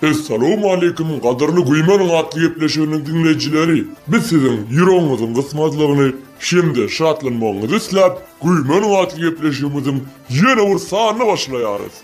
Essalawmaleýkim gadyrly Güýmeniň atly gepleşiginiň diňleýjileri! Biz siziň ýüregiňiziň gysmazlygyny hem-de şatlanmagyňyzy isläp, Güýmeniň atly gepleşigimiziň ýene bir sanyna başlaýarys.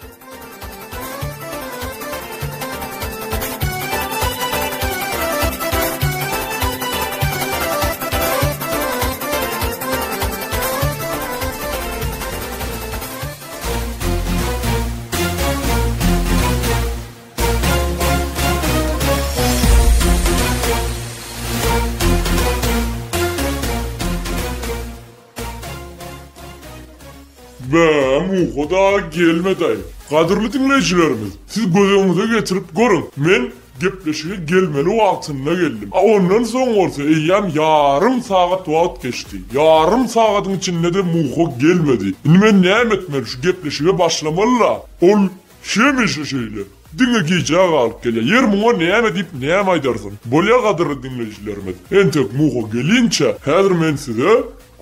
Bä, Muho dagy gelmedi-aý. Gadyrly diňleýjilerimiz, siz göz öňüňize getirip görüň, men gepleşige gelmeli wagtynda geldim. A ondan soň bolsa eýýäm ýarym sagat wagt geçdi. Ýarym sagadyň içinde-de Muho gelmedi. Indi men näme etmeli, şu gepleşige başlamaly-la. Ol Hemişe şeýle. Diňe gijä galyp gelýär. Ýer muňa näme diýip näme aýdarsyň? Bolýa gadyrly diňleýjilerimiz. Entek Muho gelinçä, häzir men size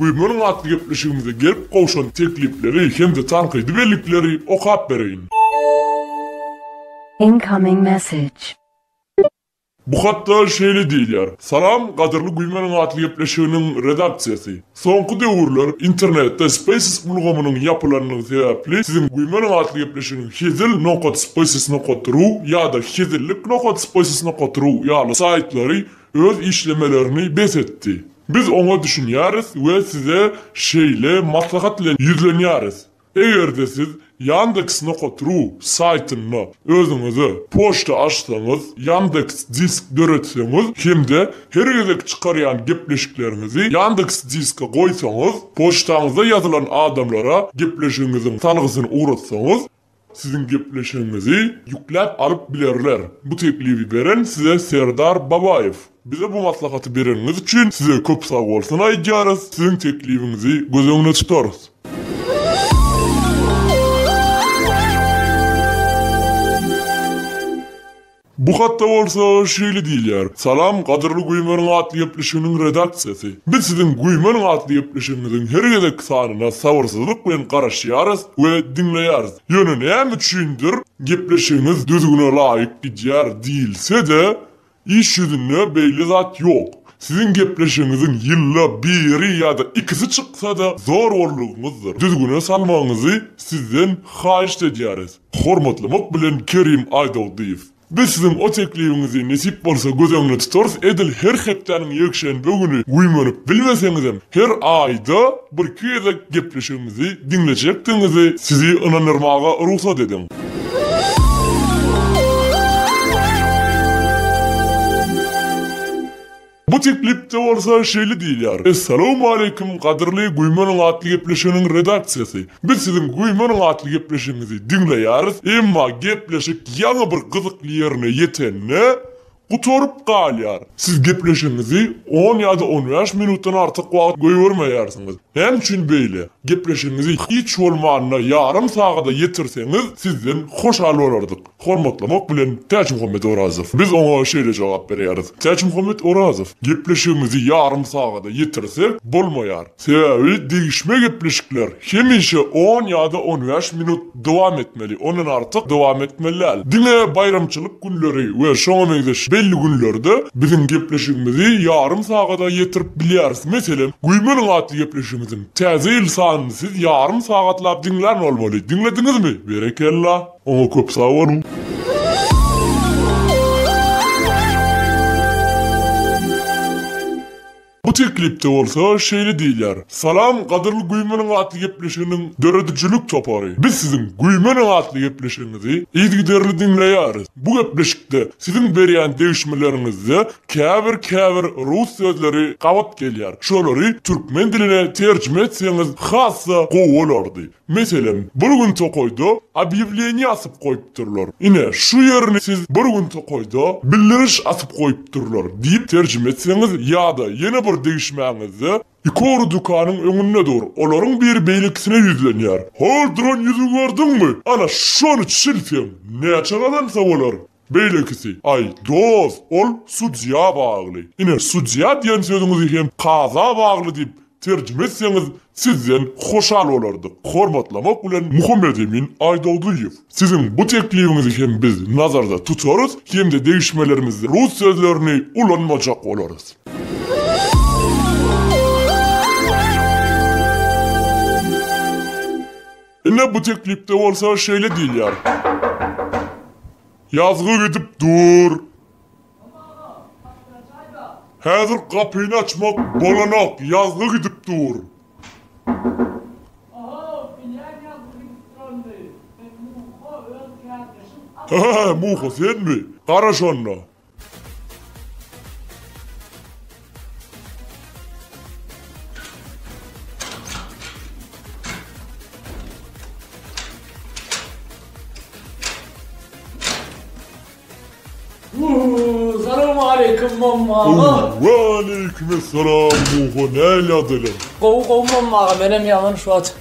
Güýmeniň atly gepleşigimize gelip gowşan teklipleri hem-de tankydy bellikleri okap bereýin. Incoming message. Bu hatda şeýle diýilýär, Salam, gadyrly Güýmeniň atly gepleşiginiň redaksiýasy! Soňky döwürler internetde Spaces ulgamynyň ýapylanlygy sebäpli siziň Güýmeniň atly gepleşiginiň hezil nokat spaces nokat ru ýa-da hezillik nokat spaces nokat ru ýaly saýtlary öz işlemelerini bes etdi. Biz oňa düşünýäris we size şeýle maslahat bilen ýüzlenýäris. Eger-de siz Yandex nokat ru saýtynda özüňize poçta açsaňyz, Yandex Disk döretseňiz hem-de her gezek çykarýan gepleşikleriňizi Yandex Diska goýsaňyz, poçtaňyzda ýazylan adamlara gepleşigiňiziň salgysyny ugratsaňyz, siziň gepleşigiňizi ýükläp alyp bilerler. Bu teklibi beren size Serdar Babaýew. Bize bu maslahaty bereniňiz üçin size köp sagbolsun aýdýarys, siziň teklibiňizi göz öňüne tutarys. Bu hatda bolsa şeýle diýilýär, Salam, gadyrly Güýmeniň atly gepleşiginiň redaksiýasy! Biz siziň Güýmeniň atly gepleşigiňiziň her gezekki sanyna sabyrsyzlyk bilen garaşýarys we diňleýäris. Ýöne näme üçindir gepleşigiňiz düzgüne laýyk gidýär diýilse-de, Iş ýüzünde beýle zat ýok. Siziň gepleşigiňiziň ýylda biri ýa-da ikisi çyksa-da zor boldugyňyzdyr. Düzgüne salmagyňyzy sizden haýyşt edýäris. Hormatlamak bilen Kerim Aýdogdyýew. Biz siziň o teklibiňizi nesip bolsa göz öňüne tutarys edil her hepdäniň ýekşenbe güni güýmenip bilmeseňizem her aýda birki gezek gepleşigimizi diňlejekdigiňizi sizi ynandyrmaga rugsat ediň. Bu teklipde bolsa şeýle diýilýär, Essalawmaleýkim gadyrly Güýmeniň atly gepleşiginiň redaksiýasy. Biz siziň Güýmeniň atly gepleşigiňizi diňleýäris, emma gepleşik ýaňy bir gyzykly ýerine ýetende, Gutaryp galýar. Siz gepleşigiňizi on ýa-da on bäş minutdan artyk wagt goýbermeýärsiňiz. Näme üçin beýle? Gepleşigiňizi hiç bolmanda ýarym sagada ýetirseňiz, sizden hoşal bolardyk. Hormatlamak bilen, Täçmuhammet Orazow. Biz oňa şeýle jogap berýäris. Täçmuhammet Orazow, Gepleşigimizi ýarym sagada ýetirsek bolmaýar. Sebäbi degişme gepleşikler hemişe on ýa-da on bäş minut dowam etmeli, ondan artyk dowam etmeli däl. Diňe baýramçylyk günleri we şoňa meňzeş belli günlerde biziň gepleşigimizi ýarym sagada ýetirip bilýäris. Meselem, Güýmeniň atly gepleşigimiziň Täze ýyl sanyny siz ýarym sagatlap diňlän bolmaly. Diňlediňizmi? Berekella! Oňa köp sag boluň! Bu teklipde bolsa şeýle diýilýär, Salam, gadyrly Güýmeniň atly gepleşiginiň döredijilik topary! Biz siziň Güýmeniň atly gepleşigiňizi yzygiderli diňleýäris. Bu gepleşikde siziň berýän degişmeleriňizde käbir-käbir rus sözleri gabat gelýär. Şolary türkmen diline terjime etseňiz has-da gowy bolardy. Meselem, bir gün tokaýda obýawleniýe asyp goýupdyrlar. Ine, şu ýerini siz bir gün tokaýda bildiriş asyp goýupdyrlar diýip terjime etseňiz ýa-da ýene bir degişmäňizde iki ogry dükanyň öňünde dur, olaryň biri beýlekisine ýüzlenýär, Hol duran ýüzügi gördüňmi? Ana, şony çilseň, näçe gazansa bolar? Beýlekisi, Aý, dost, ol sudýa bagly. Ine, sudýa diýen sözüňizi hem kaza bagly diýip terjime etseňiz, sizden hoşal bolardyk. Hormatlamak bilen Muhammedemin Aýdogdyýew. Siziň bu teklibiňizi hem biz nazarda tutarys hem-de degişmelerimizde rus sözlerini ulanmajak bolarys. Ine bu teklipde bolsa şeýle diýilýär. Ýazgy gidip dur. Häzir gapyny açmak bolanok, ýazgy gidip dur. Hä, Muha senmi? Garaş onda. Salowmaleýkim Momma aga. Waleýkimessalam Muho näl ýagdaýlar? Gowy gowy Momma aga menem ýaman şu wagt.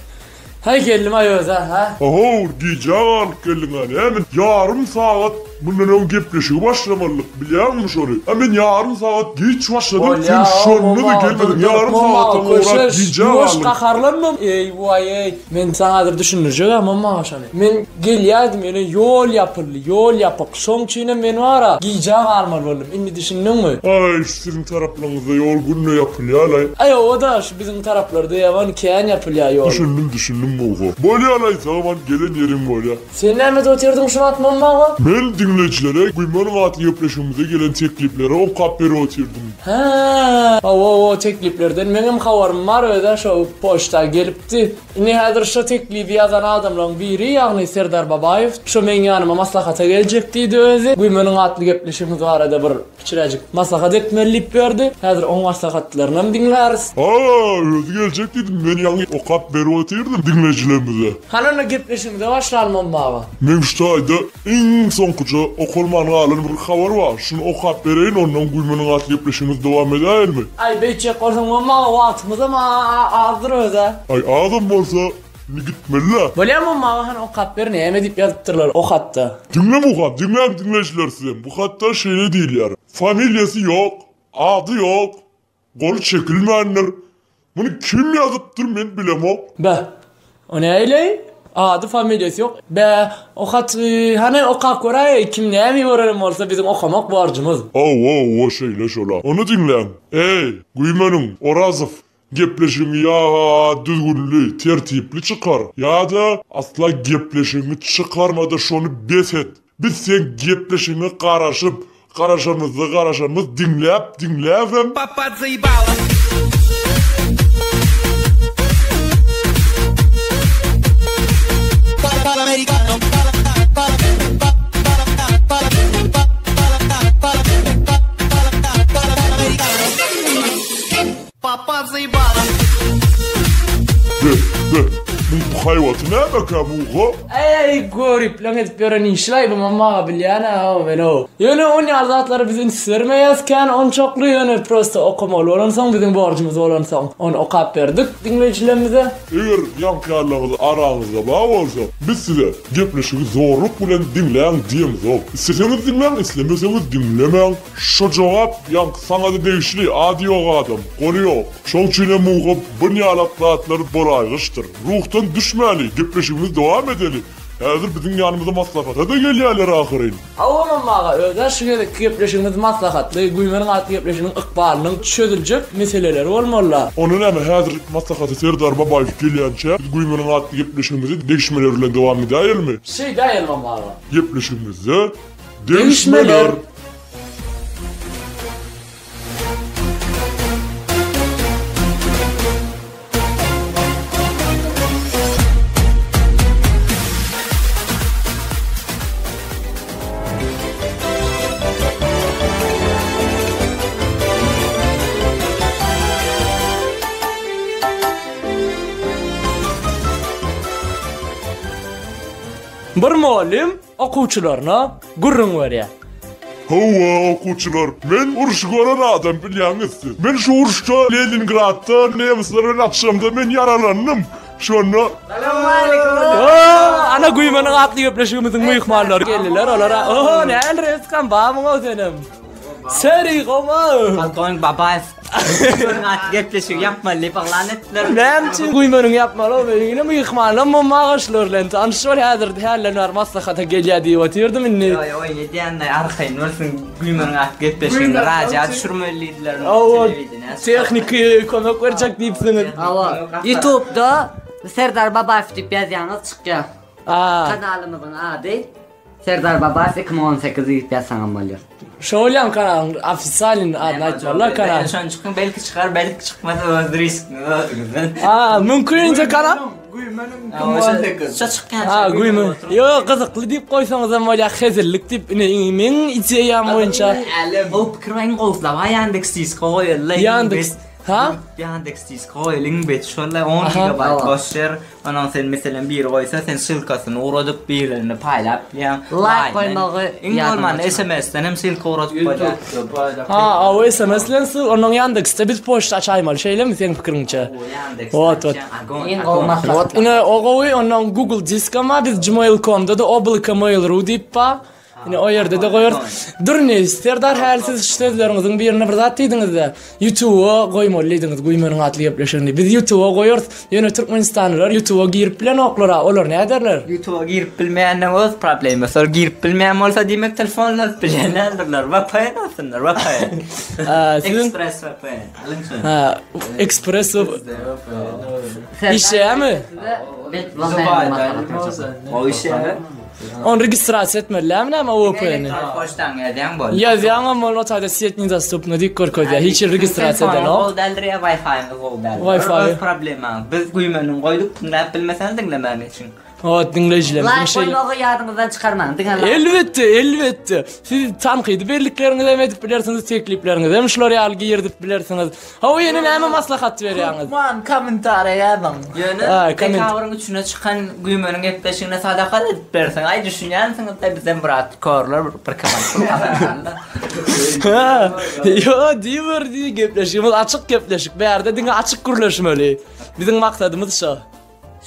Häý geldim-aý özä hä. Ahow gijä galyp geldiň-ä näme ýarym sagat mundan öň gepleşigi başlamalydyk bilýäňmi şony? A men ýarym sagat giç başladym sen şonda-da gelmediň ýarym sagatdan gowrak gijä galdyň. Ýuwaş gaharlanma eý waý-eý men saňa häzir düşündirjek-ä Momma aga şony. Men gelýärdim ýöne ýol ýapyldy ýol ýapyk şoň üçinem men bar-a gijä galmaly boldum indi düşündiňmi? Aý şu siziň taraplaryňyzda ýol günde ýapylýa-laý. Aý hawa-da şu biziň taraplarda ýaman kän ýapylýa ýol. Düşündim düşündim Muho. Bolýa-laý sag-aman gelen ýeriň bolýa. Sen näme edip otyrdyň şu wagt Momma aga? Men diňleýjilere Güýmeniň atly gepleşigimize gelen teklipleri okap berip otyrdym. Hä, hawa hawa tekliplerden meňem habarym bar özä şo poçta gelipdi. Indi häzir şo teklibi ýazan adamlaryň biri, ýagny Serdar Babaýew şo meň ýanyma maslahata geljek diýdi özi. Güýmeniň atly gepleşigimiz barada bir kiçiräjik maslahat etmeli diýip berdi. Häzir oň maslahatlarynam diňläris. Ha, özi geljek diýdim, men ýaňy okap berip otyrdym diňleýjilerimize. Hany onda gepleşigimize başlaly Momma aga. Meň şu taýda Iň soňkuja okalman galan bir habar bar, şuny okap bereýin ondan Güýmeniň atly gepleşigimizi dowam edäýelmi? Aý beýtjek bolsaň mamma wagtymyzam azdyr özä. Aý azam bolsa indi gitmeli-dä. Bolýa mamma hany okap ber näme diýip ýazypdyrlar o hatda. Diňle Muham, diňläň diňleýjiler sizem, bu hatda şeýle diýilýär, Familiýasy ýok, ady ýok, Goly çekilmändir. Muny kim ýazypdyr men bilemok. Beh, o näileý? Ady familiýasy ýok. Beh, o haty hany okap göräý, kim näme iberenem bolsa biziň okamak borjumyz. Hawa, şeýle şola. Ony diňläň. Eý, güýmeniň, Orazow, gepleşigiňi ýa-ha düzgünli, tertipli çykar, ýa-da asla gepleşigiňi çykarma-da şony bes et. Biz seň gepleşigiňe garaşyp, garaşanymyzda garaşanymyz diňläp, diňläbem. Popad zaýebalo. Popad zaýebalo. Be, be, muň haýbaty nämekä muga? Eý, göriplem edip ýören işlaý bu mamma bilýän-ä hawa men-ow. Ýöne on ýaly zatlara biz üns bermeýäs kän onçakly ýöne prosta okamaly bolansoň biziň borjumyz bolansoň ony okap berdik diňleýjilerimize. Eger ýaňky-ýallaňyz araňyzda bar bolsa, biz size gepleşigi zorluk bilen diňläň diýemzok. Isleseňiz diňläň, islemeseňiz diňlemäň. Şo jogap ýaňky saňada degişli, ady ýok adam, goly ýok. Şoň üçinem muňa bunýalak zatlar bolaýgyçdyr. Ruhdan düşmäli, gepleşigimizi dowam edeli. Häzir biziň ýanymyza maslahata-da gelýärler ahyryn. Hawa, Momma aga, öz-ä şu gezekki gepleşigimiz maslahatly, Güýmeniň atly gepleşiginiň ykbalynyň çözüljek meseleleri bolmaly-la. Onda näme, häzir maslahata Serdar Babaýew gelýänçä, biz Güýmeniň atly gepleşigimizi degişmeler bilen dowam edäýelimi? Şeýdäýeli, Momma aga. Gepleşigimizde degişmeler. Bir mugallym okuwçylaryna gürrüň berýär. Hawa, okuwçylar, men urşy gören adam, bilýäňiz siz. Men şu uruşda Leningradda nemisler bilen atyşamda men ýaralandym. Şonda. Salowmaleýkim. Ana güýmeniň atly gepleşigimiziň myhmanlary geldiler. Olara, oho, näl reskam bamyň senem. Seri goma. Polkownik Babaýew. Güýmeniň atly gepleşigi ýapmaly diýip yglan etdiler. Näme üçin güýmeniň ýapmaly? Ýene myhmanlar mamaşlar bilen tanyş bol häzir hälden bäri maslahata gelýär diýip otyrdym indi. Ýo, ýo, oýun edýände arkaýyn bolsun güýmeniň atly gepleşigini radio düşürmeli diýdiler. Hawa, tehniki kömek berjek diýipsiňiz. Hawa, YouTube'da Serdar Babaýew diýip ýazýaňyz çykýar. Kanalymyzyň ady Serdar Babaýew 2018 diýip ýazsaňam bolýar. Şo bolýan kanalyň ofisialny adyny aýtmalylar kanal. Şony çykyň belki çykar belki çykmaz öz riskiňiz özüňizden. A mümkin kanal. Güýmeniň 2018. Şo çykýan. Ha güýmen. Ýok gyzykly diýip goýsaňyzam bolýar hezillik diýip ine meň ideýam boýunça. O pikir iň gowusy dawaý Yandex disko goýaly. Yandex. Ha? Yandex disko goýaly iň bet şolla 10 gigabayt boş ýer. Ondan sen meselem biri goýsa sen ssylkasyny ugradyp birlerine paýlap bilýäň. Laýk goýmagy iň bolmanda SMS-den hem ssylka ugradyp bolýar. Ha, aw SMS bilen syl, ondan Yandex-de biz poçta açaýmaly, şeýlemi seň pikiriňçe? Wot, wot. Iň gowy maslahat. Wot, ine o gowy, ondan Google Disk-am bar, biz gmail.com-da-da oblaka mail.ru diýip bar. Ine o ýerde-de goýarys. Dur indi, Serdar häli siz şu sözleriňiziň birinde bir zat diýdiňiz-de, YouTube-a goýmaly diýdiňiz Güýmeniň atly gepleşigini. Biz YouTube-a goýarys, ýöne türkmenistanlylar YouTube-a girip bilenoklar-a, olar näderler? YouTube-a girip bilmeýänleň öz problemasy, ol girip bilmeýän bolsa diýmek telefonla alyp bilýän däldirler, VPN alsynlar, VPN. Siziň Express VPN, alyň şony. Ha, Express Işleýärmi? O işleýär. Ony registrasiýa etmeli dälmi näme OVP-ni? Elektron poçtaňy ýazýaň boldy. Ýazýaňam boldy, o taýda set nedostupny diýip görkezýär. Hiç hili registrasiýa edenok. Gowy däldir ýa Wi-Fi-ňiz gowy däldir. Wi-Fi. Öz problemaňyz. Biz güýmenini goýduk, diňläp bilmeseňiz diňlemän geçiň. Hot diňleýjilerimiziň Laýk şeýle. goýmagy ýadyňyzdan çykarmaň. Diňe laýk. Elbetde, elbetde. Siz tankydy bellikleriňizi hem edip bilersiňiz, teklipleriňizi hem şular ýaly girizip bilersiňiz. Hawa ýene näme maslahat berýäňiz? Hökman kommentariýa ýazyň. Ýöne dekabryň üçüne çykan güýmeniň gepleşigine sadaka edip berseň, aý düşünýänsiňiz-dä bizem brat körler bir kamat pul gazananda. Ýo diýiber diý gepleşigimiz açyk gepleşik bärde diňe açyk gürleşmeli. Biziň maksadymyz şo.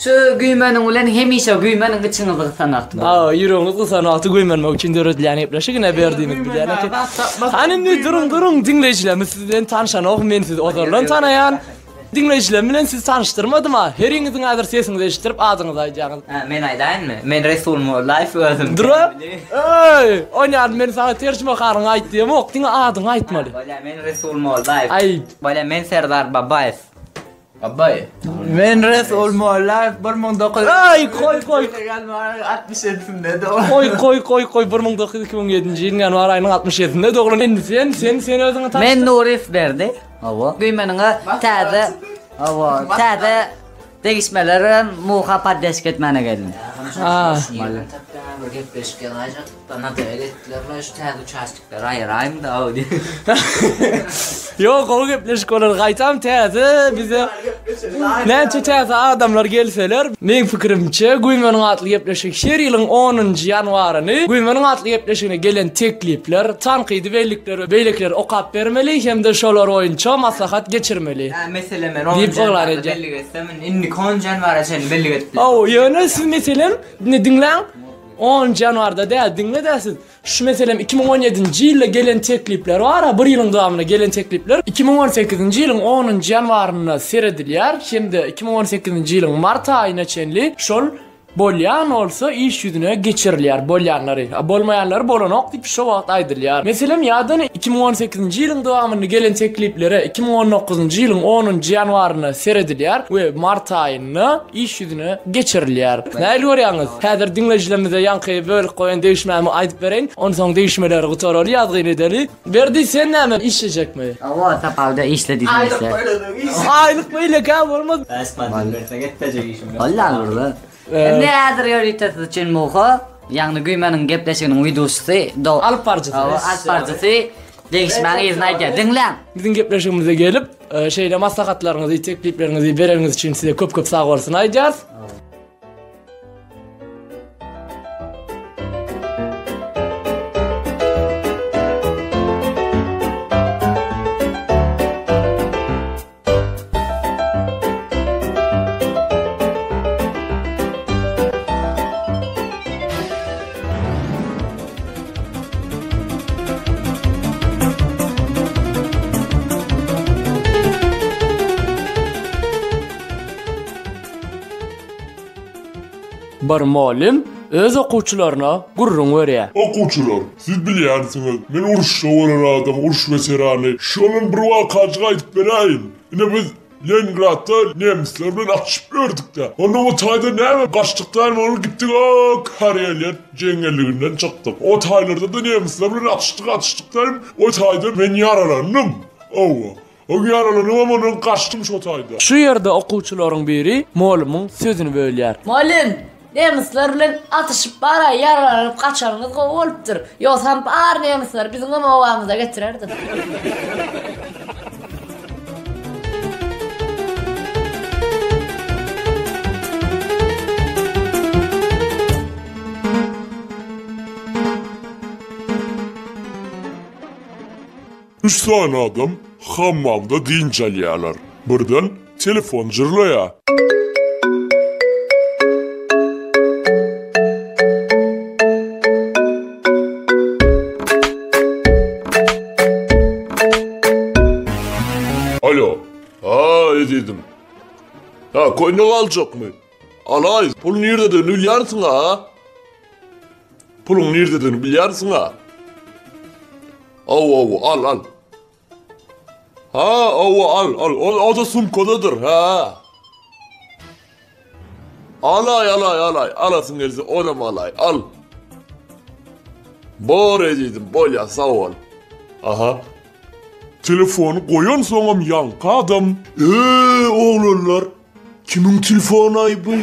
Şu güýmeniň bilen hemişe güýmeniň içiňiz gysan wagty. Hawa, ýüregiňiz gysan wagty güýmenmek üçin döredilýän gepleşik ine berdiňiz bilýän eken. Hany indi duruň duruň diňleýjilerimiz siz bilen tanşanok men sizi ozaldan tanaýan. Diňleýjilerim bilen sizi tanşdyrmadym-a. Heriňiziň häzir sesiňizi eşitdirip adyňyzy aýdýaňyz. Hä, men aýdaýynmy? Men Resul Mollaýew özüm. Dura. Eý, onýan men saňa terjimehalyňy aýt diýemok, diňe adyňy aýtmaly. Bolýa, men Resul Mollaýew. Aýt. Bolýa, men Serdar Babaýew. Abaý. Men Resul Mollaýew 1900 Aý, koý, koý. Ýanwaryň 67-sinde doglan. Koý, koý, koý, koý, 1900 2007-nji ýylyň ýanwar aýynyň 67-sinde doglan. Indi sen, sen, sen özüňi tanyşdyr. Men Nuryýew Berdi. Hawa. Güýmeniňe täze, hawa, täze degişmeler muha poddeşka etmäne geldim. Ha. Bir gepleşik ýazaýjakdyk-da, nadel etdiler-le şu täze uçastok. Raý raýym da aw diýip. Ýok, gowy gepleşik bolar. Gaýtam täze bize näçe täze adamlar gelseler, meň pikirimçe, Güýmeniň atly gepleşik her ýylyň onunjy ýanwaryny Güýmeniň atly gepleşigine gelen teklipler, tankydy bellikler we beýlekileri okap bermeli hem-de şolar boýunça maslahat geçirmeli. Hä, meselem men onunjy ýanwarda bellik etsem, indiki onunjy ýanwara çenli bellik edip bilerin. Hawa, ýöne siz meselem, indi diňläň, onunjy ýanwarda däl, diňle-dä siz. Şu meselem 2017-nji ýylda gelen teklipler bar-a, bir ýylyň dowamynda gelen teklipler 2018-nji ýylyň onunjy ýanwarynda seredilýär hem-de 2018-nji ýylyň mart aýyna çenli şol bolýan bolsa iş ýüzüne geçirilýär bolýanlary, a bolmaýanlary bolanok diýip şo wagt aýdylýar. Meselem ýa-da 2018-nji ýylyň dowamynda gelen tekliplere 2019-njy ýylyň onunjy ýanwarynda seredilýär we mart aýynda iş ýüzüne geçirilýär. Nähili görýäňiz? Häzir diňleýjilerimize ýaňky bölüp goýan degişmämi aýdyp bereýin. Onsoň degişmeleri gutaraly, ýazgyny edeli. Berdi, sen näme, işlejekmi? Hawa, tapawuda işle diýseň işle. Aýlyk beýlekä bolmaz. Bäş manat berseň etmejek işim ýok. Bolýar burada. Indi häzir ýörite siz üçin Muha, ýagny Güýmeniň gepleşiginiň widusysy, Alyp baryjysy. Hawa, alyp baryjysy degişmäň yzyny aýdýar. Diňläň! Biziň gepleşigimize gelip, şeýle maslahatlaryňyzy, teklipleriňizi bereniňiz üçin size köp-köp sagbolsun aýdýarys. Bir mugallym öz okuwçylaryna gürrüň berýär. Okuwçylar, siz bilýänsiňiz, men uruşda bolan adam, uruş weterany. Şondan bir wakajyk aýdyp beräýin. Ine biz Leningradda nemisler bilen atyşyp ýördük-dä. Onda o taýda näme, gaçdyk dälmi, ol gitdik o Kareliýa jeňňelliginden çykdyk. O taýlarda-da nemisler bilen atyşdyk, atyşdyk dälmi, o taýda men ýaralandym. Hawa. O ýaralanybam ondan gaçdym şo taýda. Şu ýerde okuwçylaryň biri molumyň sözüni bölýär. Molym, nemisler bilen atyşyp bara ýaralanyp gaçanyňyz gowy bolupdyr. Ýogsam bar nemisleri biziňem obamyza getirerdiň. Üç sany adam hammamda dynç alýarlar. Birden telefon jyrlaýar. Alo. Ha, ezizim. Ha, köýnek aljakmy? Alaý, pul nirededigini bilýärsiň-a? Puluň nirededigini bilýärsiň-a? Hawa, hawa, al, al. Ha, hawa, al, al. O, o-da sumkadadyr, ha. Alaý, alaý, alaý. Alasyň gelse, onam alaý, al. Bor ezizim, bolýa, sag bol. Aha. Telefony goýansoňam ýaňky adam, Eý, oglanlar, Kimiň telefony-aý bu?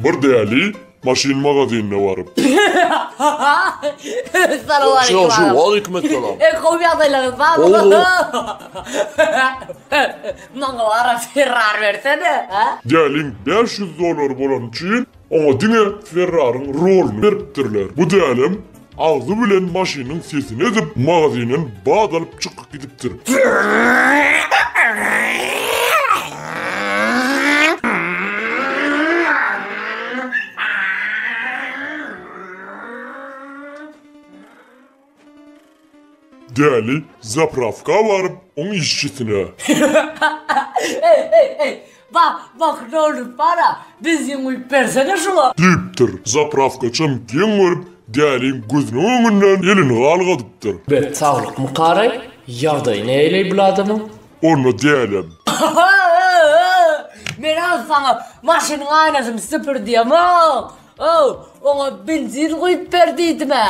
Bir däli maşyn magazynyna baryp. Salam aleýkum. Waleýkim essalam. E, gowy ýagdaýlaryňyz barmy? Gowy. Maňa bara Ferrari bersene, hä? Däliň 500 dollary bolany üçin oňa diňe Ferrariň roluny beripdirler. Bu dälem agzy bilen maşynyň sesini edip magazinden bat alyp çykyp gidipdir. Däli zaprawka baryp, oň işçisine. Eý, eý, eý, bak, bak, dolduryp bar-a, benzin guýup bersene şuňa. Diýipdir. Zaprawkaçam geň görüp, däliň gözüniň öňünden elini galgadypdyr. Bet saglykmy karaý, ýagdaýy näleý bul adamyň? Onda dälem. Men-ä saňa maşynyň aýnasyny süpür diýemok. Ow, oňa benzin guýup ber diýdim-ä.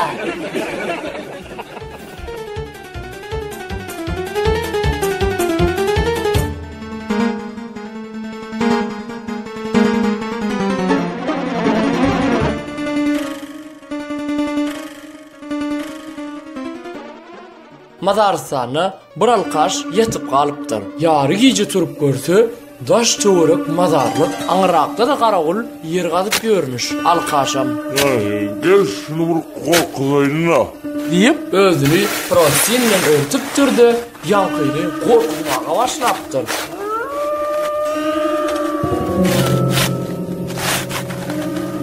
Mazarystanda bir alkaş ýatyp galypdyr. Ýary gije turup görse, daş-töwerek mazarlyk, aňyrrakda-da garawul ýer gazyp ýörmüş. Alkaşam. Aý, gel şuny bir gorkuzaýyn-la. Diýip, özüni prostyn bilen örtüpdir-de, ýaňkyny gorkuzmaga başlapdyr.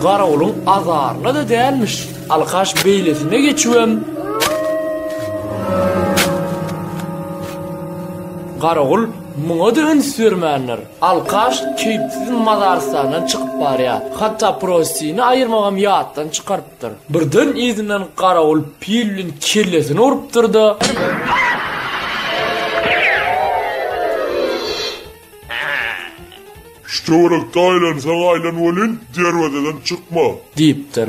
Garawulyň azaryna-da dälmiş. Alkaş beýlesine geçibem. Garawul muňa-da üns bermändir. Alkaş keýpsiz mazarystandan çykyp barýar. Hatda prostini aýyrmagam ýatdan çykarypdyr. Birden yzyndan garawul pil bilen kellesine urupdyr-da. Şu töwerekde aýlansaň aýlan welin, derwezeden çykma. Diýipdir.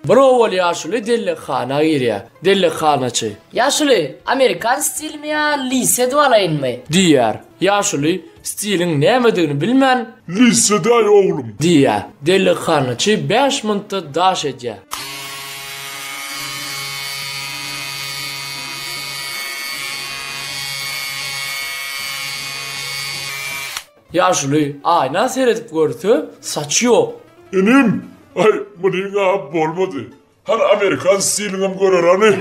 Bir obaly ýaşuly dellekhana girýär. Dellekhanaçy. Ýaşuly, amerikan stilmi ýa lise edip alaýynmy? Diýýär. Ýaşuly stiliň nämedigini bilmän. Lise däý oglum. Diýýär. Dellekhanaçy bäş minutda daş edýär. Ýaşuly aýna seredip görse, saçy ýok. Inim, aý, munyň-a bolmady. Hany amerikan stiliňem görer hany.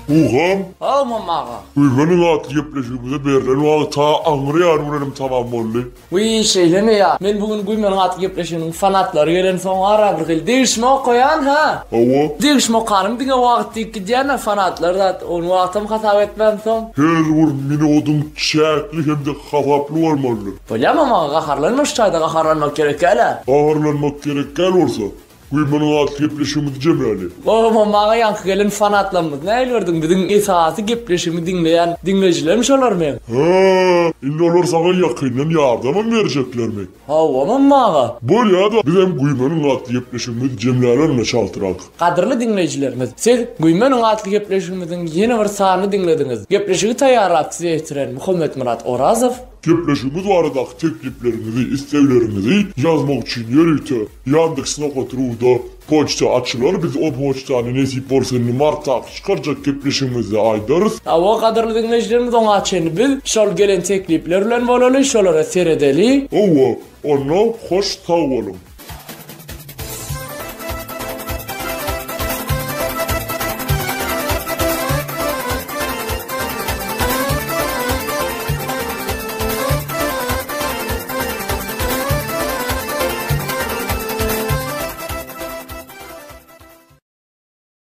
Ugam. Haw, Momma aga. Güýmeniň atly gepleşigimize berlen wagt ta aňry ýany bilenem tamam boldy. Wiý, şeýlemi ýa? Men bu gün Güýmeniň atly gepleşiginiň fanatlary gelensoň ara bir hili degişme okaýan, hä? Hawa. Degişme okanym diňe wagt diýip gidýän-ä fanatlar zat, ony wagtam hasap etmämsoň. Her bir minudyň çäkli hem-de hasaply bolmalydyr. Bolýa Momma aga, gaharlanma şu taýda gaharlanmak gerek däl-ä. Gaharlanmak gerek däl bolsa, Güýmeniň atly gepleşigimizi jemläli. Oho maňa ýaňky gelen fanatlarymyz nähili gördüň biziň esasy gepleşigimi diňleýän diňleýjilerim şolar meň. Hä, indi olar saňa ýakyndan ýardamam berjeklermi? Hawa mamma aga. Bolýada, bizem Güýmeniň atly gepleşigimizi jemläli onda çaltrak. Gadyrly diňleýjilerimiz, siz Güýmeniň atly gepleşigimiziň ýene bir sanyny diňlediňiz. Gepleşigi taýýarlap size ýetiren Muhammetmyrat Orazow. Gepleşigimiz baradaky teklipleriňizi, islegleriňizi ýazmak üçin ýörite Yandex nokat ru-da poçta açylar. Biz o poçtany nesip bolsa indi martdaky çykarjak gepleşigimizde aýdarys. Hawa gadyrly diňleýjilerimiz oňa çenli biz şol gelen teklipler bilen bolaly, şolara seredeli. Hawa, onda hoş sag boluň.